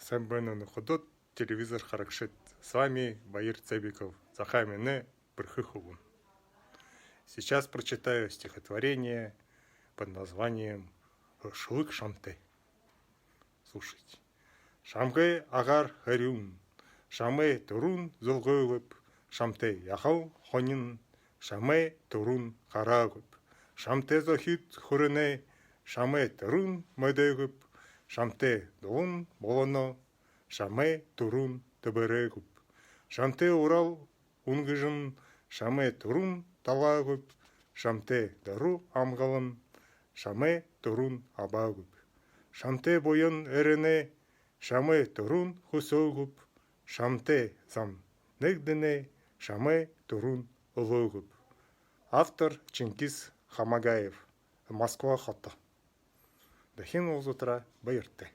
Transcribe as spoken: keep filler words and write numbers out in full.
Сайн байна, нүхэдөөд, телевизор харагшад. С вами Баир Цебиков, Захааминай бэрхэ хүбүүн. Сейчас прочитаю стихотворение под названием «Шүлэг шамтай». Слушайте. Шамгай агаар хэрюун, шамай түрүүн золгоогүйб, шамтай яхал хонин, шамай түрүүн хараагүйб, шамтай зохид хүрэнэ, шамай түрүүн мэдээгүйб, шамтай дулаан болоно, шамай түрүүн тэбэрээгүйб, шамтай урал үнгэжэн, шамай түрүүн талаагүйб, шамтай доруу амгалан, шамай түрүүн абаагүйб, шамтай буян эрэнэ, шамай түрүүн хүсөөгүйб, шамтай зам нэгдэнэ, шамай түрүүн үлөөгүйб. Автор Чингис Хамагаев, Москва хото. Дахин уулзатараа баяртай.